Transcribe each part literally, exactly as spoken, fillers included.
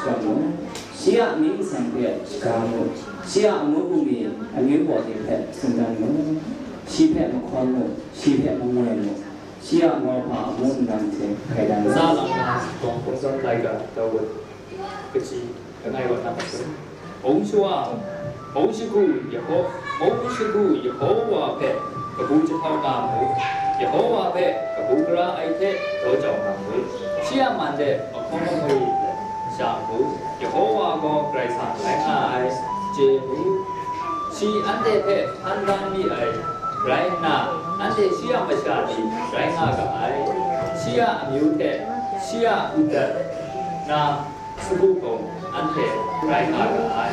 Mu, shi a mying nsang hpe shaga mu, shi a amu bungli amyu baw de hpe tsun dan mu, shi hpe mahkawn mu, shi hpe mangoi mu, shi a mauhpa amu nnan hte hkai dan mu. Tsa lam na, Gawng Hpung Zawn Laika, Daw Wut, kaji, langai wa na masun. Hpung shawa, hpung shagu, Yeho-, hpung shagu Yehowa hpe kabu jahtau nga mu, Yehowa hpe kabu gara ai hte daw jau nga mu, shi a man de mahkawn mahngwi hpe sha mu, Yehowa gaw Karai Kasang rai nga ai, chye mu. Shi anhte hpe hpan dan mi ai rai nna, anhte shi a masha ni rai nga ga ai. Shi a amyu hte shi a udat na sagu gaw anhte rai nga ga ai.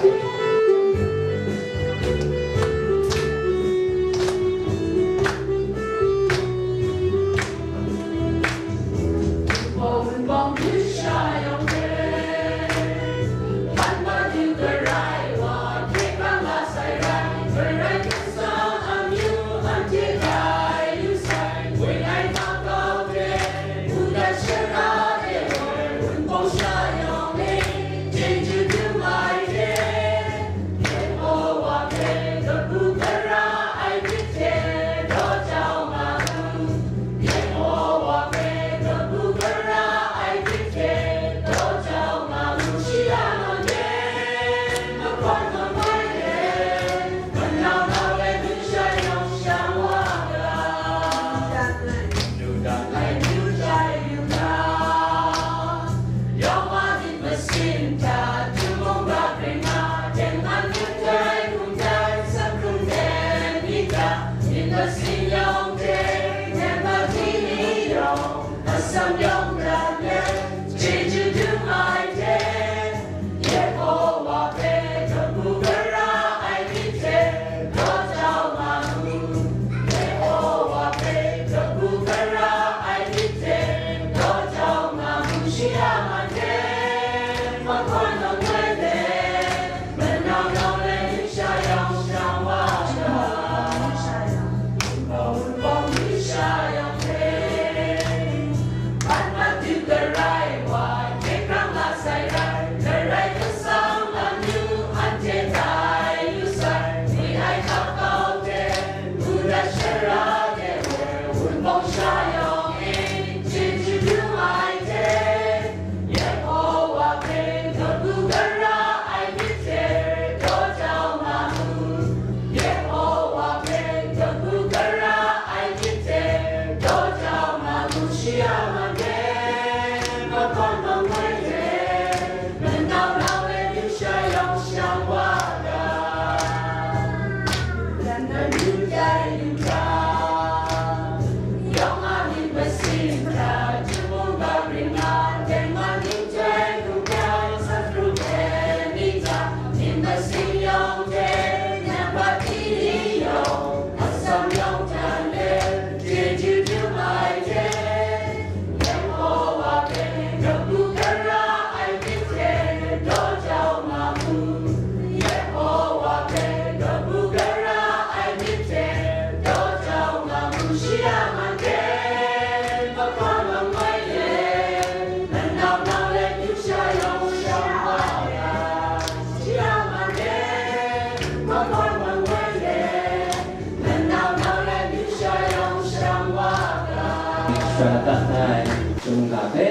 Shara dat na ai chyum ga hpe,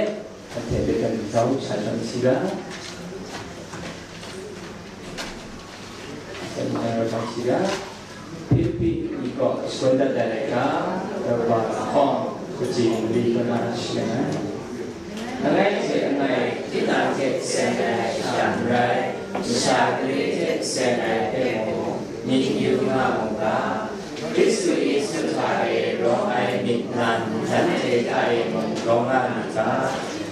anhte hpe kan grau sha sham sila, kan grau sha sila. Hpilhpi ni kaw shagun dat ai laika, Kawa lahkawng kaji mali kaw na shi ai. Langai hte langai, tinang hte seng ai sha n rai, masha gare hte seng ai hpe mung, myit yu nga mu ga. Hkristu Yesu hta e rawng ai myit nan nanhte hta e mung rawng nga myit ga.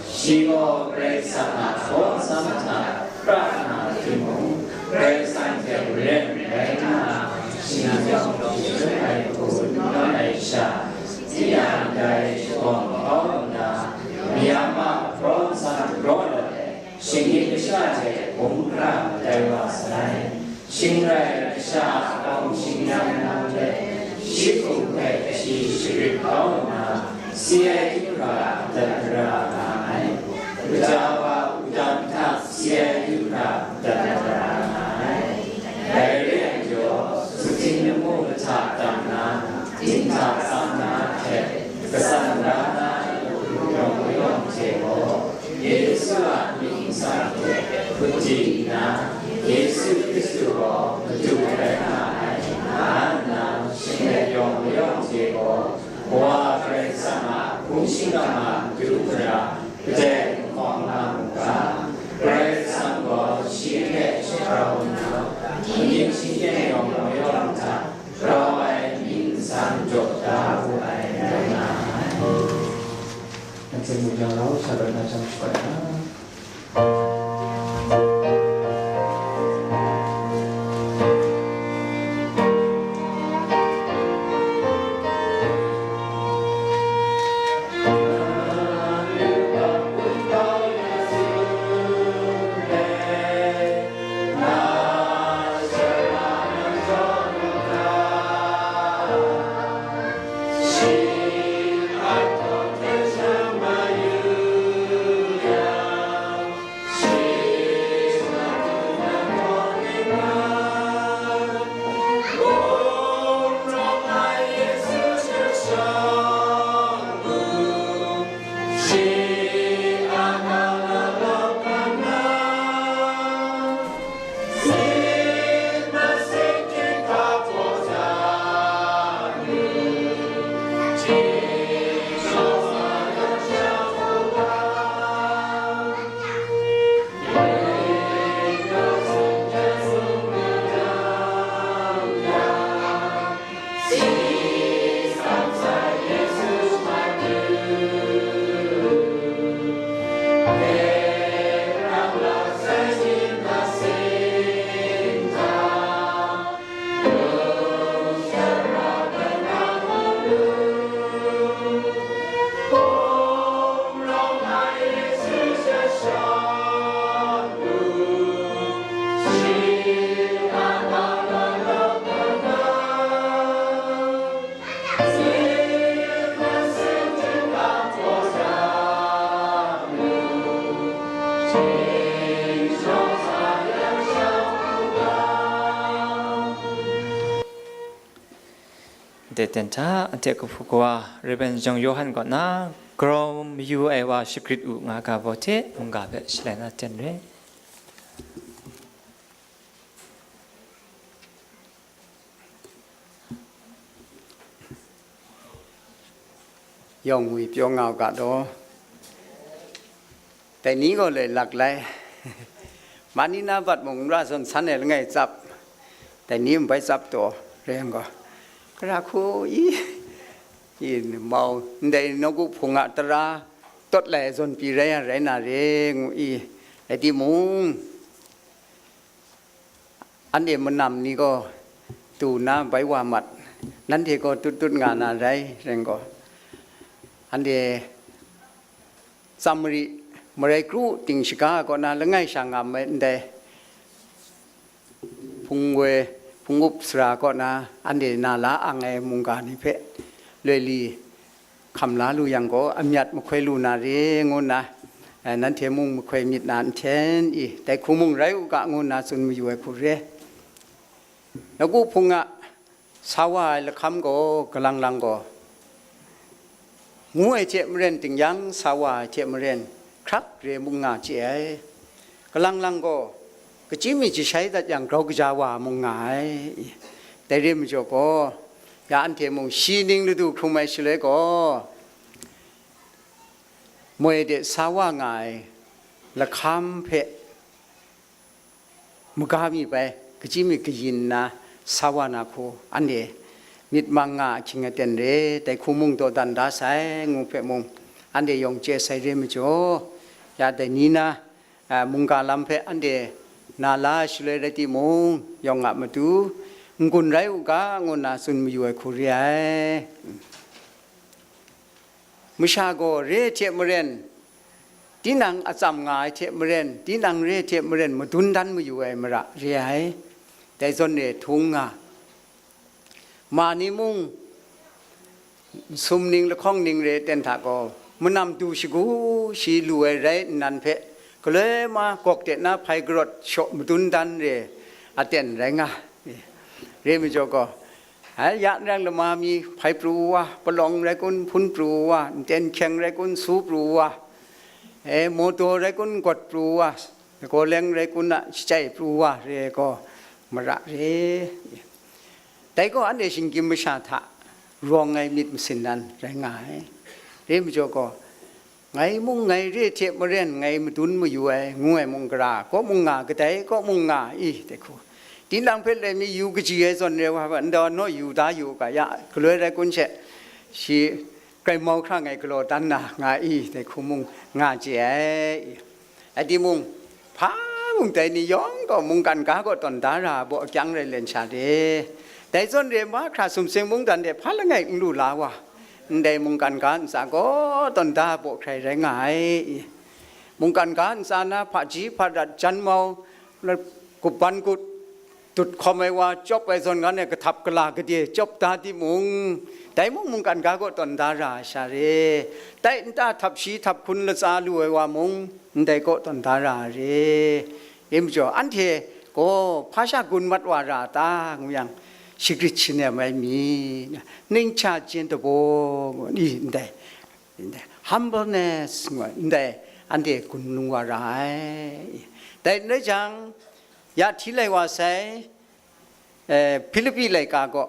Shi gaw Karai Kasang a gawng tsam hta pra nga timung, Karai Kasang hte maren rai nna, shinggyawng shagun ai hku n nawn ai sha, tinang ndai shagawng kau lu nna, mayam a gawng tsam raw dat ai, shinggyim kasha hte hkungga matai wa sai. Shing rai kasha a kawng shingyan nang hte, shi hkum hpe shi sharit kau nna, si ai hkra dat gara nga ai. Gaja wa wudang hta si ai du hkra madat madat nga ai. Dai re ai majaw, sutsin lamu mahta dang na, dinghta tsang na hte, kasan ra na yawng mayawng hte gaw, Yesu a mying hte hput di nna, Yesu Hkristu gaw Madu rai nga ai, nga nna, shing let yawng mayawng hte gaw, Wa Karai Kasang a hpung shingkang a matu mara, kadai hkawng nga mu ga, Karai Kasang gaw shi hpe shagrau nna, amying shingkyen yawng mayawng hta grau ai mying nsang jaw da wu ai rai nga ai. Nanhte mu jang rau sha rai na jang shabai ai. Ndai ten hta, anhte kahpu kawa, Rev. Jung Yawhan kaw na, grau mayu ai wa shagrit u nga ga baw hte, mungga hpe shalai na ten re. Yawng ngwi pyaw nga u ga law, dai ni gaw loi lak lai. Ma ni na bat mung n ra zawn san ai langai tsap, dai ni n bai tsap taw, rai yang gaw, gara hku i, i mau, ndai nawku hpung a tara tawt lai ai zawn pyi rai yang rai na re, ngu i, rai timung, anhte manam ni gaw du nna bai wa mat, nanhte gaw tut tut nga na rai, rai gaw, anhte Samari marai kru ting shaga kaw na langai sha nga mai ndai, hpung woi, hpung up sara kaw na anhte na la ang ai mungga ni hpe loi li hkam la lu yang gaw, amyat mahkoi lu na re ngu nna, eh, nanhte mung mahkoi myit na nhten i, dai hku mung rai u ga ngu nna tsun mayu ai hku re. Nawku hpung a sa wa ai lahkam gaw, galang lang gaw, ngu ai hte maren, ting yang sa wa ai hte maren, hkrak re mung nga chye ai. Galang lang gaw, kachyi mi jashai dat yang grau kaja wa mung nga ai. Dai re majaw gaw, ya anhte mung shi ning ladu hkrum ai shaloi gaw, moi de sa wa nga ai lahkam hpe maga mi bai, kachyi mi kayin nna sa wa na hku, anhte myit mang nga ahkying aten re, dai hku mung dawdan da sai, ngu hpe mung, anhte yawng chye sai re majaw, ya dai ni na, a, mungga lam hpe anhte na la ai shaloi rai timung, yawng a matu n-gun rai u ga, ngu nna tsun mayu ai hku re ai. Masha gaw re ai hte maren, tinang atsam nga ai hte maren, tinang re ai hte maren madun dan mayu ai mara re ai. Dai zawn e htung nga, ma ni mung, nsum ning lahkawng ning re ai ten hta gaw, manam du shagu shi lu ai rai nnan hpe, Galoi ma gawk de na hpai karawt shaw madun dan re aten rai nga. Re majaw gaw, ai, ya n rang lama mi hpai pru wa, palawng rai kun hpun pru wa, nten hkyeng rai kun su pru wa, e, mawdaw rai kun gawt pru wa, gawleng rai kun a shachyai pru wa re gaw, mara re. Dai gaw anhte shinggyim masha hta rawng ai myit masin nan rai nga ai. Re majaw gaw, ngai mung ngai re hte maren ngai madun mayu ai, ngu ai mung gara, kaw mung nga, kadai kaw mung nga i, dai hku. Tinang hpe lai mi yu kaji ai zawn re wa, nda naw yu da yu ga ya, galoi rai kun she, shi grai mau hkra ngai galaw dan na nga i, dai hku mung nga chye ai. Rai timung, hpa mung dai ni yawng gaw mungkan ga kaw tawn da ra baw akyang rai len sha de. Dai zawn re mahkra sumsing mungdan de hpa langai n lu la wa, ndai mungkan ga ntsa gaw tawn da baw hkrai rai nga ai. Mungkan ga ntsa na hpaji hparat jan mau, kup ban kut, dut hkawm ai wa, chyawp ai zawn ngan e kahtap kala gade chyawp da timung, dai mung mungkan ga kaw tawn da ra ai sha re. Dai nta htap shi htap hkun latsa lu ai wa mung, ndai kaw tawn da ra ai re. Dai majaw, anhte gaw hpa sha gun mat wa ra ta, ngu yang, shagrit shanem ai mi, ning cha jen dabaw, ngu ni, ndai, ndai, humbleness, ngu ai, ndai, anhte gun lung wa ra ai. Dai n rai jang, ya hti lai wa sai, eh, Hpilipi laika gaw,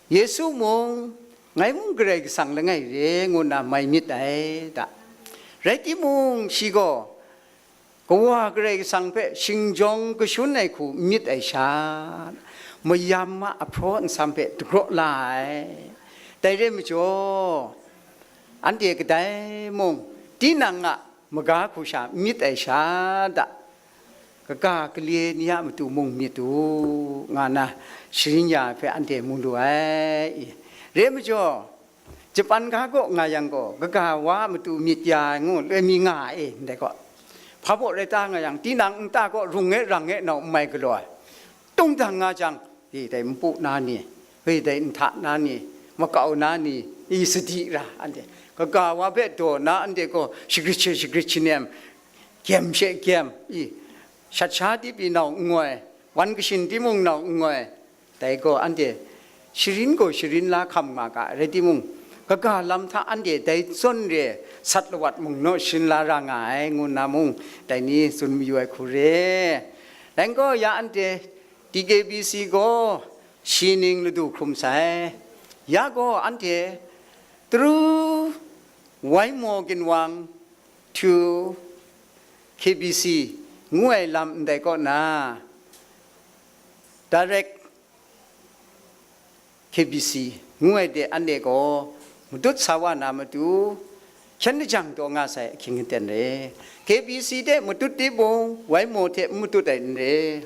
Yesu mung, ngai mung Karai Kasang langai re, ngu nna mai myit ai, da. Rai timung, shi gaw, Kawa Karai Kasang hpe shingjawng kashun ai hku n myit ai sha, mayam a ahpraw nsam hpe dagraw la ai. Dai re majaw, anhte kadai mung, tinang a maga hku sha n myit ai sha da, kaga kale ni a matu mung myit u, nga na sharin ya ai hpe anhte mu lu ai. Re majaw, Japan ga kaw nga yang gaw, kaga wa a matu myit ya ai ngu loi mi nga ai e, ndai gaw. Hpa baw rai ta nga yang, tinang nta gaw rung e rang e nau n mai galaw ai. Tungdang nga jang, e, dai npu na ni, e, dai nhta na ni, makau na ni, i sadi ra, anhte kaga wa hpe daw na, anhte gaw shagrit she shagrit shanem, gyem she gyem, i, shat sha dip i nau n ngoi, wan kashin timung nau n ngoi, dai gaw anhte sharin gaw sharin la hkam nga ga, rai timung, kaga lam hta anhte dai zawn re sat lawat mung naw sharin la ra nga ai, ngu nna mung dai ni tsun mayu ai hku re. Dai gaw ya anhte T K B C gaw shi ning ladu hkrum sai. Ya gaw anhte Through Waimo Ginwang to K B C ngu ai lam ndai kaw na, direct K B C ngu ai de anhte gaw matut sa wa na matu, hkyen lajang taw nga sai ahkying aten re. K B C de matut timung, Waimo hte n matut ai n re,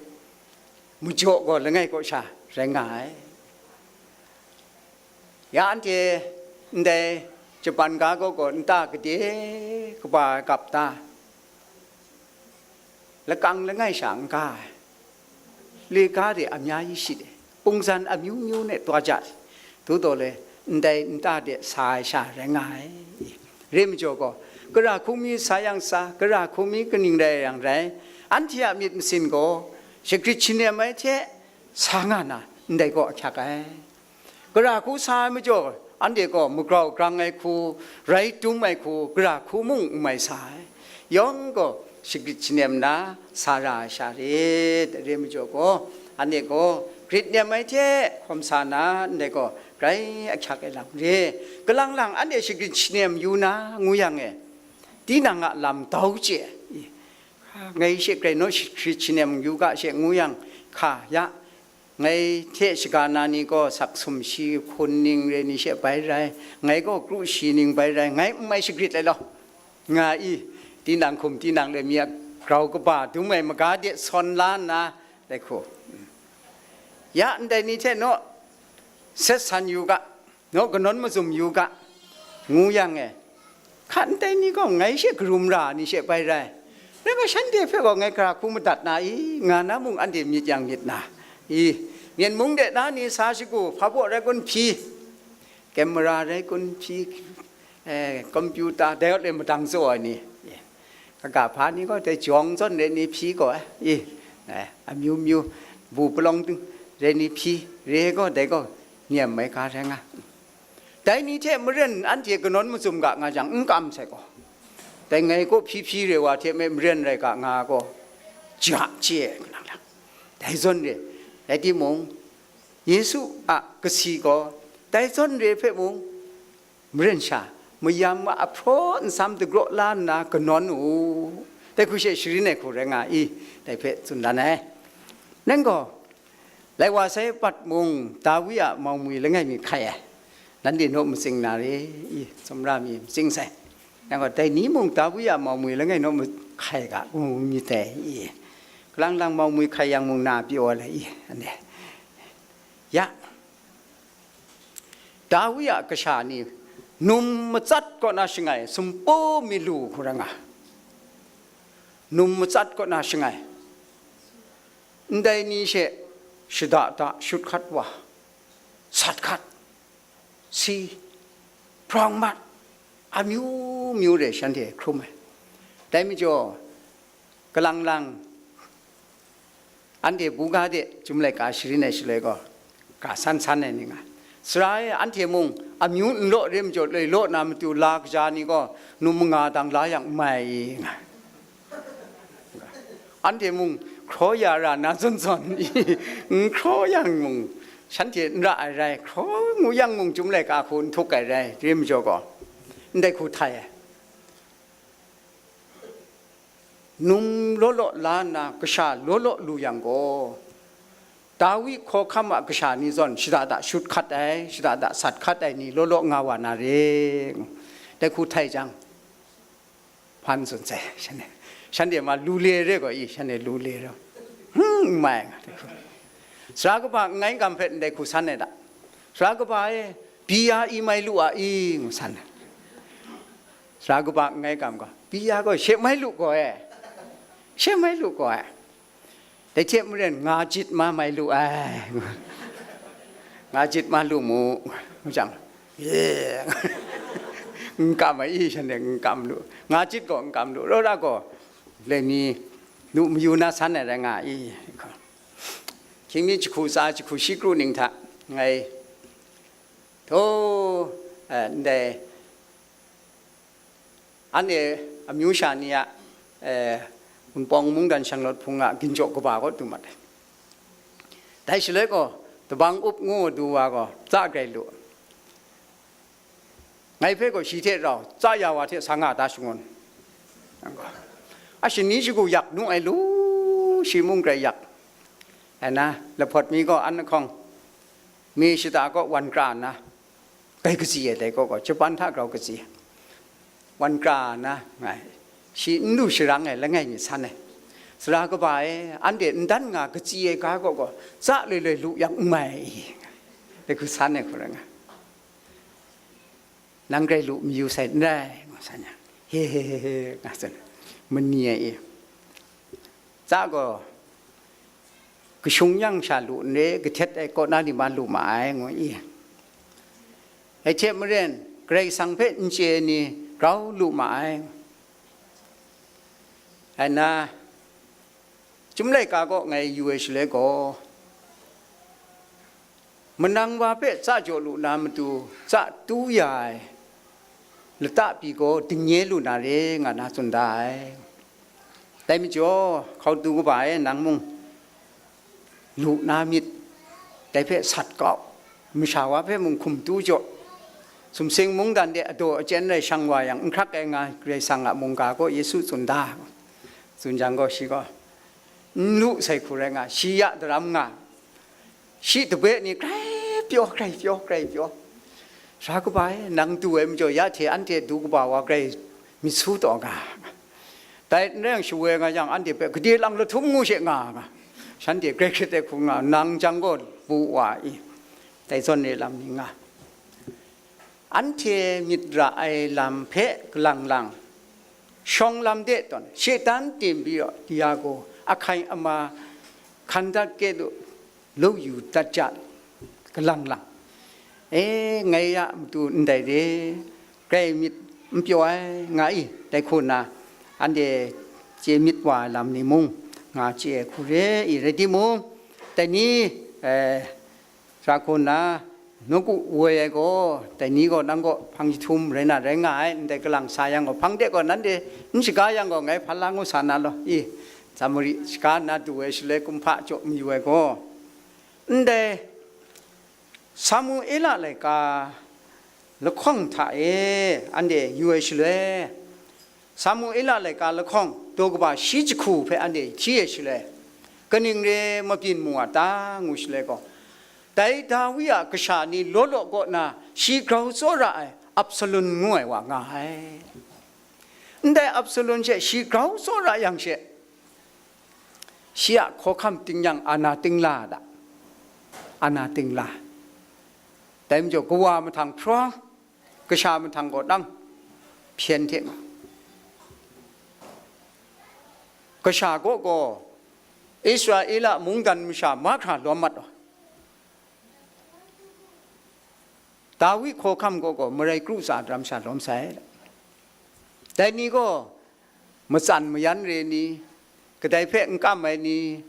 majaw gaw langai kaw sha rai nga ai. Ya anhte ndai Japan ga gaw gaw nta gade kaba ai gap ta, lakang langai sha n ga ai, le ga de a mya yi shi de, pungzan amyu myu ne taw ja, du taw le, ndai nta de sa ai sha rai nga ai. Re majaw gaw, gara hku mi sa yang sa, gara hku mi kaning rai yang rai, anhte a myit masin gaw shagrit shanem ai hte sa nga na, ndai gaw ahkyak ai. Gara hku sa ai majaw, anhte gaw magrau grang ai hku, rai dum ai hku, gara hku mung n mai sa ai. Yawng gaw shagrit shanem na sa ra ai sha re, re majaw gaw, anhte gaw grit nem ai hte hkawm sa na, ndai gaw grai ahkyak ai lam re. Kalang lang anhte shagrit shanem yu na ngu yang e, tinang a lam dau chye ai. Ngai she grai naw shagrit shanem yu ga she ngu yang, hka ya, ngai hte shaga na ni gaw sak sumshi hkun ning re ni she bai rai, ngai gaw kru shi ning bai rai, ngai n mai shagrit ai law, nga i, tinang hkum tinang re mi a grau kaba dum ai maga de sawn la nna, dai hku, ya ndai ni hte naw set san yu ga, naw kanawn mazum yu ga, ngu yang e, hka ndai ni gaw ngai she karum ra ni she bai rai, rai ga shanhte hpe gaw ngai gara hku madat na i, nga na mung anhte myit yang myit na i, Myen mung de na ni sa shagu, hpa baw rai kun hpyi, camera rai kun hpyi, eh, computer dai yawt le madang tsaw ai ni, Kaga hpa ni gaw dai jawng zawn re ni hpyi gaw, i, eh, amyu myu, bu palawng ting re ni hpyi re gaw, dai gaw nem ai ga rai nga. Dai ni hte maren anhte kanawn mazum ga nga jang, n kam sai gaw, dai ngai kaw hpyi hpyi re wa hte me maren rai ga nga gaw, ja chye ai kalang lang. Dai zawn re, rai timung, Yesu a kasi gaw dai zawn re hpe mung, maren sha mayam a ahpraw nsam dagraw la nna kanawn u, dai hku she sharin ai hku rai nga i, dai hpe tsun dan ai. Nang gaw, lai wa sai pat mung, Dawi a mau mwi langai mi hkai ai, nanhte naw matsing na re i, tsawmra mi matsing sai. Nang gaw, dai ni mung Dawi a mau mwi langai naw mahkai ga, ngu myit dai i, kalang lang mau mwi hkai yang mung na pyaw ai le i, ane. Ya, Dawi a kasha ni, num matsat kaw na shangai, sumpu mi lu hku rai nga, num matsat kaw na shangai, ndai ni she shada da shut hkat wa, sat hkat, si, hprawng mat, amyu myu re shanhte hkrum ai. Dai majaw, kalang lang, anhte buga de Chyum laika sharin ai shaloi gaw, ga san san ai ni nga. Sara e, anhte mung amyu n law re majaw, loi law na matu la kaja ni gaw, num manga dang la yang n mai i nga. Anhte mung hkraw ya ra na zawn zawn i, n hkraw yang mung, shanhte n ra ai rai, hkraw ngu yang mung, Chyum laika hku n htuk ai rai, re majaw gaw, ndai hku htai ai. Num law law la nna, kasha law law lu yang gaw, Dawi hkawhkam a kasha ni zawn shada da shut hkat ai, shada da sat hkat ai ni law law nga wa na re, dai hku htai jang, hpan tsun sai, shanhte, shanhte ma lu le re gaw i, shanhte lu le re, hmm, n mai nga, dai hku. Sara kaba n ngai kam hpe ndai hku san ai da. Sara kaba e, bi ya i mai lu a i, ngu san ai. Sara kaba n ngai kam gaw, bi ya gaw, she mai lu gaw e, she mai lu gaw e. Dai hte maren, nga jit ma mai lu ai, nga jit ma lu mu, ngu jang, ye, n kam ai i, shanhte n kam lu, nga jit gaw n kam lu, rawt ra gaw, lemi lu mayu na san ai rai nga i, hkying mi jahku tsa, jahku shi kru ning hta, ngai, htaw, eh, ndai, anhte amyu sha ni a, eh, Wunpawng mungdan shanglawt hpung a ginjaw kaba kaw du mat ai. Dai shaloi gaw, dabang up ngu du wa gaw, tsa grai lu. Ngai hpe gaw shi hte rau, tsa ya wa hte sa nga ta shangun. Ashani shagu yak nu ai lu, shi mung grai yak. Ai na, lahpawt mi gaw an lahkawng, mi shata kaw wan kra nna, grai katsi ai dai kaw gaw, Japan hta grau katsi ai. Wan kra nna, ngai, shi n lu sharang ai langai mi san ai. Sara kaba e, anhte n dan nga katsi ai ga kaw gaw, tsa loi loi lu yang n mai, dai hku san ai hku rai nga. Nang grai lu mayu sai n rai, ngu san yang, he he he he, nga tsun, mani ai i, tsa gaw, kashung yang sha lu n re, kahtet ai kaw na ni ma lu ma ai, ngu i. Dai hte maren, Karai Kasang hpe n chye ai ni grau lu ma ai. Ai na, Chyum laika kaw ngai yu ai shaloi gaw, manang wa hpe tsa jaw lu na matu, tsa tu ya ai lata pyi gaw, dingnye lu na re, nga na tsun da ai. Dai majaw, hkautu kaba e, nang mung lu na myit, dai hpe sat kau, masha wa hpe mung hkum tu jaw, sumsing mungdan de adaw achyen rai shang wa yang, n hkrak ai nga, Karai Kasang a mungga gaw Yesu tsun da, tsun jang gaw, shi gaw, n lu sai hku rai nga, shi ya daram nga, shi dabe ni grai pyaw, grai pyaw, grai pyaw. Sara kaba e, nang du ai majaw, ya hte anhte du kaba wa grai myit su taw nga. Dai n rai yang, shawoi nga yang, anhte hpe gade lang lahtum ngu she nga nga. Shanhte grai hkrit ai hku nga, nang jang gaw bu wa i, dai zawn re lam ni nga. Anhte myit ra ai lam hpe kalang lang, shawng lam de tawn, shaitan tim bi yaw, Diago, ahkai ama, hkan dat kehtu, lu yu dat ja, kalang lang. E, ngai ya matu ndai re, grai myit n pyaw ai, nga i, dai hku nna, anhte chye myit wa ai lam ni mung, nga chye ai hku re i, rai timung, dai ni, eh, Sara hku nna, nawku woi ai gaw, dai ni gaw nang kaw hpang jahtum rai na rai nga ai, ndai kalang sa yang gaw, hpang de gaw nanhte n shaga yang gaw, ngai hpa la ngu sa na law, i, Samari shaga nna du ai shaloi, kumhpa jaw mayu ai gaw, ndai Samuela laika lahkawng hta e anhte yu ai shaloi, Samuela laika lahkawng daw kaba shi jahku hpe anhte hti ai shaloi, kaning re mabyin mu a ta, ngu shaloi gaw, dai Dawi a kasha ni law law kaw na shi grau tsawra ai Absalom ngu ai wa nga ai. Ndai Absalom she shi grau tsawra yang she, shi a hkawhkam ting yang ana ting la a ta? Ana ting la. Dai majaw, kawa mahtang hprawng, kasha mahtang gaw dang, hpyen hte nga. Kasha kaw gaw Israela mungdan masha mahkra lawm mat wa, Dawi hkawhkam kaw gaw marai kru tsa daram sha lawm sai. Dai ni gaw matsan mayan re ni, kadai hpe n kam ai ni,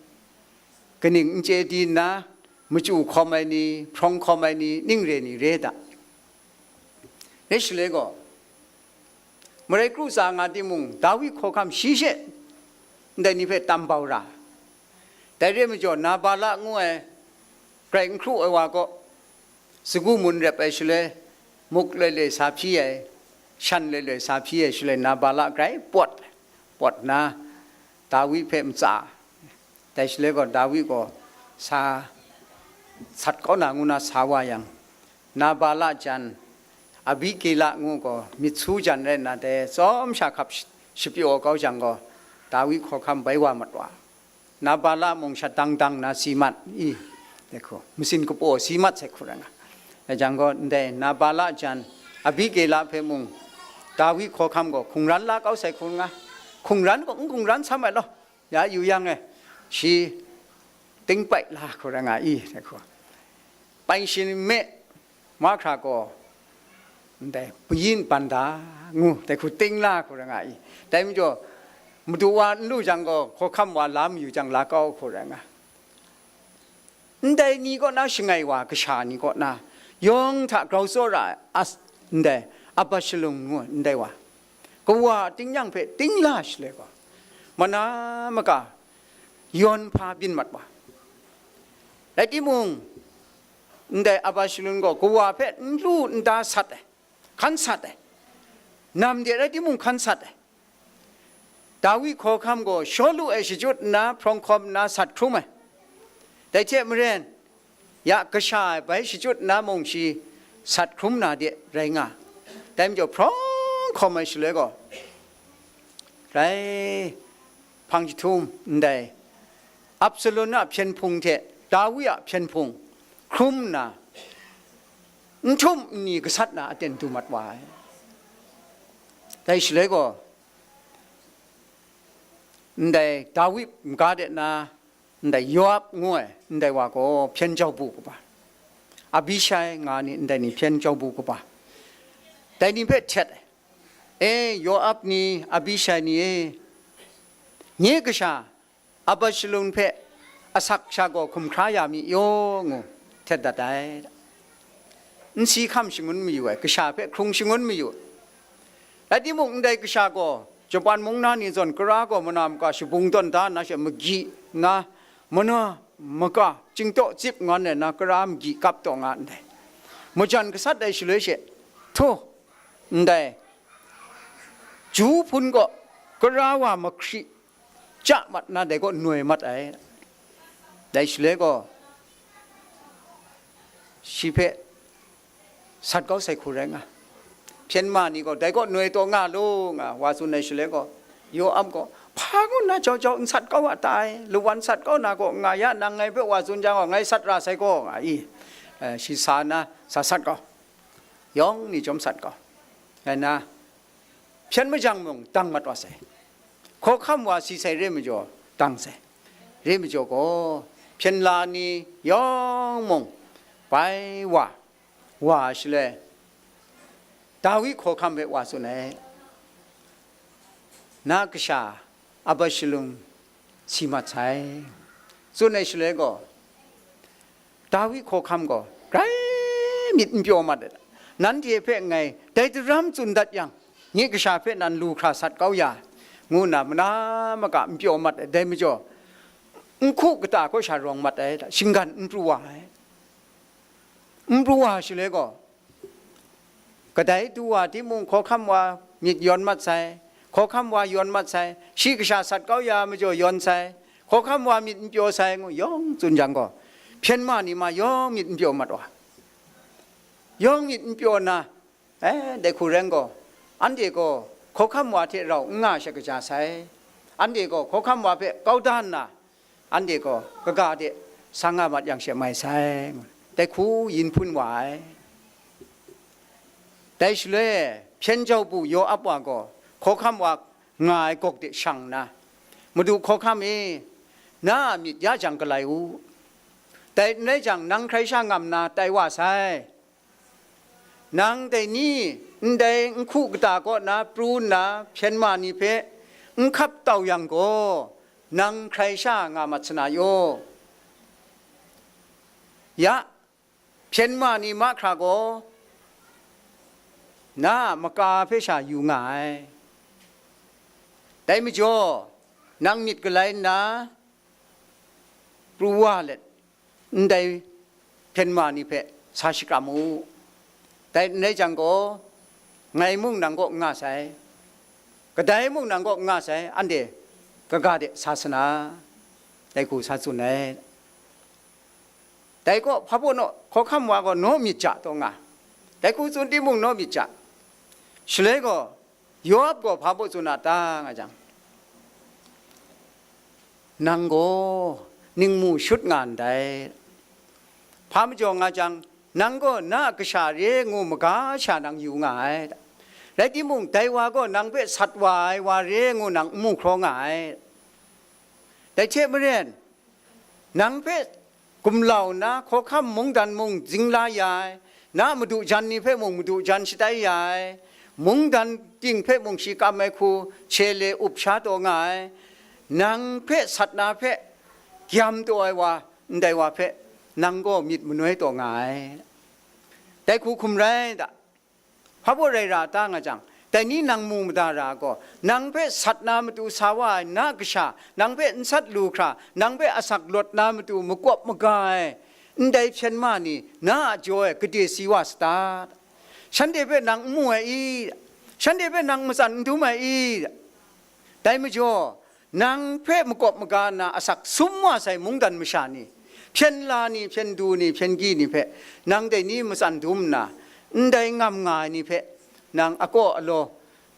kaning n chye di nna, machyu hkawm ai ni, hprawng hkawm ai ni, ning re ni re da. Rai shaloi gaw, marai kru tsa nga timung, Dawi hkawhkam shi she ndai ni hpe tam bau ra. Dai re majaw, Nabala ngu ai, grai n hkru ai wa kaw, sagu mun rep ai shaloi, muk loi loi sa hpyi ai, shan loi loi sa hpyi ai shaloi, Nabala grai pawt, pawt nna, Dawi hpe matsa. Dai shaloi gaw, Dawi gaw sa sat kau na ngu na sa wa yang, Nabala jan, Abigela ngu gaw myit su jan rai nna, dai tsawm sha hkap sh-, shapyaw kau jang gaw, Dawi hkawhkam bai wa mat wa. Nabala mung shat dang dang nna si mat i, dai hku, masin kapaw si mat sai hku rai nga. Dai jang gaw, ndai Nabala jan, Abigela hpe mung, Dawi hkawhkam gaw hkungran la kau sai hku nga. Hkungran gaw n hkungran sam ai law, ya yu yang e, shi ting pai la hku rai nga i, dai hku. Pai shin me, mahkra gaw, ndai, payin banda ngu, dai hku ting la hku rai nga i. Dai majaw, madu wa n lu jang gaw, hkawhkam wa la mayu jang la kau hku rai nga. Ndai ni kaw na shangai wa kasha ni kaw na, yawng hta grau tsawra ai as-, ndai, Abashalom ngu ai ndai wa, kawa ting yang hpe ting la shaloi gaw, mana maka yawn hpa byin mat wa. Rai timung, ndai Abashalom gaw kawa hpe n lu n da sat ai, hkan sat ai, nam de rai timung hkan sat ai. Dawi hkawhkam gaw Shawlu e shachyut nna hprawng hkawm nna sat hkrum ai. Dai hte maren, ya kasha e bai shachyut nna mung shi sat hkrum na de rai nga. Dai majaw hprawng hkawm ai shaloi gaw, rai hpang jahtum ndai Absalom a hpyen hpung hte Dawi a hpyen hpung hkrum nna, n htum n ni gasat na aten du mat wa ai. Dai shaloi gaw, ndai Dawi maga de na, ndai Yoab ngu ai ndai wa gaw hpyen jau bu kaba, Abishai nga ni ndai ni hpyen jau bu kaba, dai ni hpe htet ai, "E, Yoab ni, Abishai ni e, nye kasha Abashalom hpe asak sha gaw hkum hkra ya mi yaw," ngu htet dat ai. N si hkam shangun mayu ai, kasha hpe hkrung shangun mayu. Rai timung, ndai kasha gaw Japan mung na ni zawn kara gaw mana maka shabung tawn da nna she magyi nna, mana maka chyingtaw tsip ngan ai na kara magyi kap taw nga ndai. Majan gasat ai shaloi she, hto, ndai, ju hpun gaw kara wa mahkri ja mat nna dai kaw noi mat ai. Dai shaloi gaw, shi hpe sat kau sai hku rai nga. Hpyen ma ni gaw, "Dai kaw noi taw nga lu," nga wa tsun ai shaloi gaw, Yoab gaw, "Hpa ngu nna jau jau n sat kau a ta e? Lawan sat kau na gaw nga ya, nang ngai hpe wa tsun jang gaw, ngai sat ra sai gaw," nga i, eh, shi sa nna sa sat kau. Yawng ni chyawm sat kau. Ngai na, hpyen majang mung dang mat wa sai. Hkawhkam wa si sai re majaw, dang sai. Re majaw gaw, hpyen la ni yawng mung bai wa, wa shaloi, Dawi hkawhkam hpe wa tsun ai. Na kasha Abshalom si mat sai, tsun ai shaloi gaw, Dawi hkawhkam gaw grai myit n pyaw mat ai, nanhte hpe ngai dai daram tsun dat yang, nye kasha hpe nan lu hkra sat kau ya, ngu nna mana maka n pyaw mat ai. Dai majaw, n hku kata kaw sha rawng mat ai, shinggan n pru wa ai. N pru wa shaloi gaw, kadai du wa timung, hkawhkam wa myit yawn mat sai, hkawhkam wa yawn mat sai, shi kasha sat kau ya majaw yawn sai, hkawhkam wa myit n pyaw sai, ngu yawng tsun jang gaw, hpyen ma ni ma yawng myit n pyaw mat wa, yawng myit n pyaw nna, eh, dai hku rai gaw, anhte gaw hkawhkam wa hte rau n nga sha kaja sai, anhte gaw hkawhkam wa hpe kau da nna, anhte gaw kaga de sa nga mat yang she mai sai, dai hku yin hpun wa ai. Dai shaloi, hpyen jau bu Yoab wa gaw hkawhkam wa nga ai gawk de shang nna, Madu hkawhkam e, na a myit ya jang galai u, dai n rai jang, nang hkrai sha ngam na tai wa sai. Nang dai ni ndai n hku kata kaw na pru nna hpyen ma ni hpe n hkap tau yang gaw, nang hkrai sha nga mat sana yaw. Ya, hpyen ma ni mahkra gaw na a maka hpe sha yu nga ai. Dai majaw, nang myit galai nna, pru wa let, ndai hpyen ma ni hpe sa shakram u. Dai n rai jang gaw, ngai mung nang kaw n nga sai, kadai mung nang kaw n nga sai, anhte kaga de sa sana, dai hku sa tsun ai. Dai kaw hpa baw naw, hkawhkam wa gaw naw myit ja taw nga, dai hku tsun timung naw myit ja. Shaloi gaw, Yoab gaw hpa baw tsun a ta nga jang, nang gaw ningmu shut nga ndai, hpa majaw nga jang, nang gaw na a kasha re ngu maga sha nang yu nga ai. Rai timung, dai wa gaw nang hpe sat wa ai wa re ngu nang n mu hkraw nga ai. Dai hte maren, nang hpe gumlau nna, hkawhkam mungdan mung zingla ya ai, na madu jan ni hpe mung madu jan shatai ya ai, mungdan ting hpe mung shi kam ai hku chye le up sha taw nga ai, nang hpe sat na hpe gyam taw ai wa, ndai wa hpe nang gaw myit manoi taw nga ai. Dai hku hkum rai da. Hpa baw rai ra ta nga jang, dai ni nang mu mada ra gaw, nang hpe sat na matu sa wa ai na kasha, nang hpe n sat lu hkra, nang hpe asak lawt na matu makawp maga ai, ndai hpyen ma ni na a jaw e gade si wa sata? Shanhte hpe nang n mu ai i? Shanhte hpe nang matsan n dum ai i? Dai majaw, nang hpe makawp maga nna asak sum wa sai mungdan masha ni, hpyen la ni, hpyen du ni, hpyen gyi ni hpe nang dai ni matsan dum nna, ndai ngam nga ai ni hpe nang akaw alaw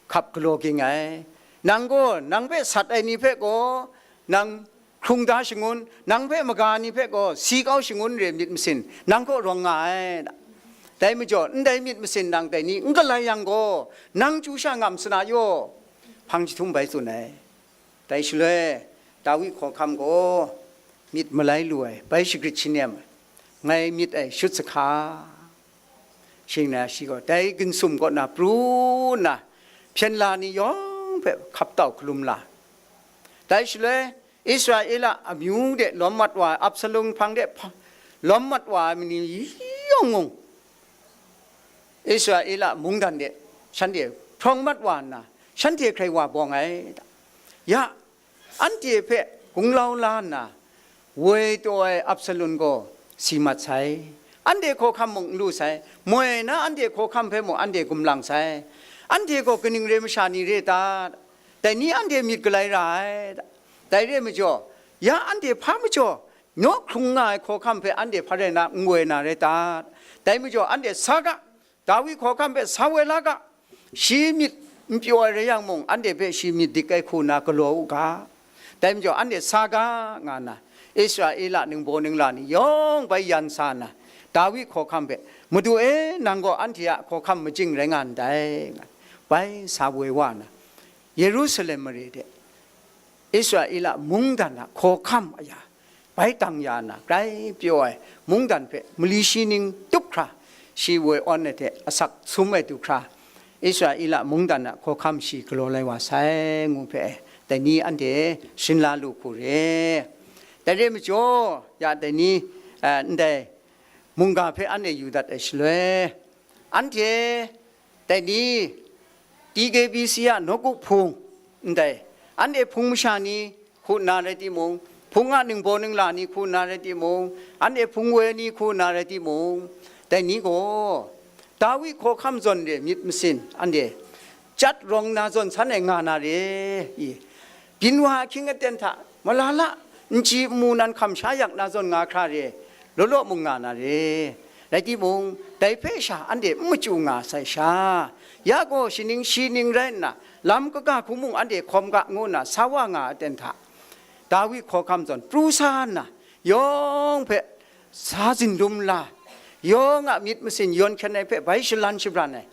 hkap galaw ging ai. Nang gaw nang hpe sat ai ni hpe gaw nang hkrung da shangun, nang hpe maga ni hpe gaw si kau shangun re myit masin nang kaw rawng nga ai. Dai majaw, ndai myit masin nang dai ni n galai yang gaw, nang chyu sha ngam sana yaw, hpang jahtum bai tsun ai. Dai shaloi, Dawi hkawhkam gaw myit malai lu ai, bai shagrit shanem ai, ngai myit e shut sa hka. Shing na shi gaw dai ginsum kaw na pru nna, hpyen la ni yawng hpe hkap tau hkalum la. Dai shaloi, Israela amyu de lawm mat wa ai, Absalom hpang de hpa-, lawm mat wa ai ma ni yawng mung, Israela mungdan de shanhte hprawng mat wa nna, shanhte hkrai wa bawng ai. Ya, anhte hpe gunglau la nna, woi taw ai Absalom gaw si mat sai. Anhte hkawhkam mung n lu sai, moi na anhte hkawhkam hpe mung anhte gumlang sai. Anhte gaw kaning re masha ni re ta? Dai ni anhte myit galai ra ai. Dai re majaw, ya anhte hpa majaw naw hkrung nga ai hkawhkam hpe anhte hpa rai na n woi na rai ta? Dai majaw anhte sa ga, Dawi hkawhkam hpe sa woi la ga, shi myit n pyaw ai rai yang mung, anhte hpe shi myit dik ai hku nna galaw u ga. Dai majaw, anhte sa ga, nga nna, Israela ningbaw ningla ni yawng bai yan sa nna, Dawi hkawhkam hpe, Madu e, nang gaw anhte a hkawhkam majing rai nga ndai, nga, bai sa woi wa nna, Yerusalem mare de Israela mungdan a hkawhkam aya bai tang ya nna, grai pyaw ai mungdan hpe mali shi ning tup hkra, shi woi awn ai hte asak sum ai du hkra, Israela mungdan a hkawhkam shi galaw lai wa sai, ngu hpe, dai ni anhte shing la lu hku re. Dai re majaw, ya dai ni, eh, ndai mungga hpe anhte yu dat ai shaloi, anhte dai ni T K B C a nawku hpung ndai, anhte hpung masha ni hku nna rai timung, hpung a ningbaw ningla ni hku nna rai timung, anhte hpung woi ni hku nna rai timung, dai ni gaw Dawi hkawhkam zawn re myit masin anhte chyat rawng na zawn san ai nga na re i? Byin wa ahkying aten hta malala nji nmu nan hkam sha yak na zawn nga hkra re, law law mung nga na re. Rai timung, dai hpe sha anhte n machyu nga sai sha, ya gaw shi ning shi ning rai nna, lam kaga hku mung anhte hkawm ga ngu nna sa wa nga aten hta, Dawi hkawhkam zawn pru sa nna, yawng hpe sa zindum la, yawng a myit masin yawn hkyen ai hpe bai shalan shabran ai,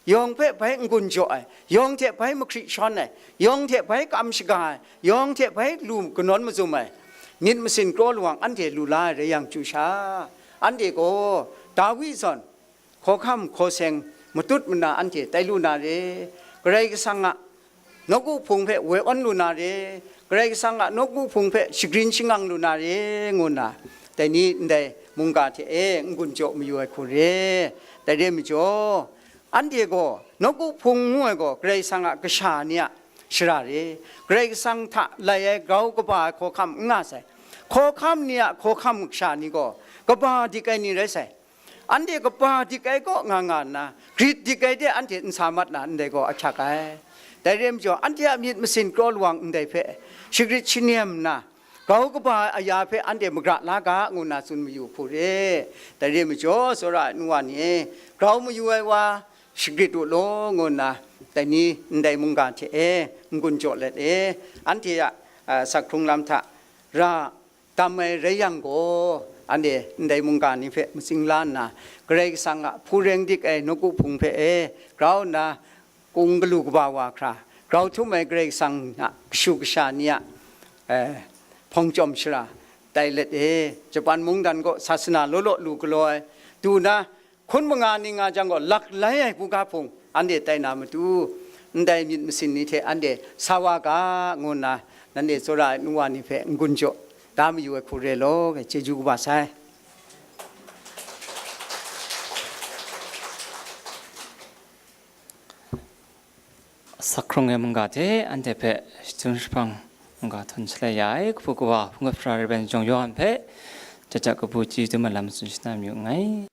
yawng hpe bai n-gun jaw ai, yawng hte bai mahkri shawn ai, yawng hte bai kam shaga ai, yawng hte bai lu kanawn mazum ai, myit masin kraw lawang anhte lu la ai rai yang chyu sha, anhte gaw Dawi zawn hkawhkam hkaw seng matut mana anhte tai lu na re, Karai Kasang a nawku hpung hpe woi awn lu na re, Karai Kasang a nawku hpung hpe shagrin shangang lu na re, ngu nna, dai ni ndai mungga hte e n-gun jaw mayu ai hku re. Dai re majaw, anhte gaw nawku hpung ngu ai gaw Karai Kasang a kasha ni a shara re, Karai Kasang hta lai ai grau kaba ai hkawhkam n nga sai. Hkawhkam ni a hkawhkam kasha ni gaw kaba dik ai ni rai sai. Anhte kaba dik ai kaw nga nga nna, grit dik ai de anhte n sa mat na ndai gaw ahkyak ai. Dai re majaw, anhte a myit masin kraw lawang ndai hpe shagrit shanem nna, grau kaba ai aya hpe anhte magra la ga, ngu nna tsun mayu hku re. Dai re majaw, tsawra ai nu wa ni e, grau mayu ai wa shagrit u law, ngu nna dai ni ndai mungga hte e n-gun jaw let e, anhte a, a, sak hkrung lam hta ra dam ai rai yang gaw, anhte ndai mungga ni hpe matsing la nna, Karai Kasang a hpung reng dik ai nawku hpung hpe e grau nna, kung galu kaba wa hkra, grau htum ai Karai Kasang a kashu kasha ni a, eh, hpawng chyawm shara tai let e, Japan mungdan gaw sasana law law lu galaw ai, du na, hkun manga ning nga jang gaw, lak lai ai buga hpung anhte tai na matu, ndai myit masin ni hte anhte sa wa ga, ngu nna nanhte tsawra ai nu wa ni hpe n-gun jaw da mayu ai hku re law, chyeju kaba sai. Sak hkrung ai mungga hte anhte hpe shachyun jahpang mungga htawn shalai ya ai, kabu kaba hpung gap sara Rev. Jawng Yawhan hpe jat jat kabu chyeju dum ai lam tsun shana mayu nngai.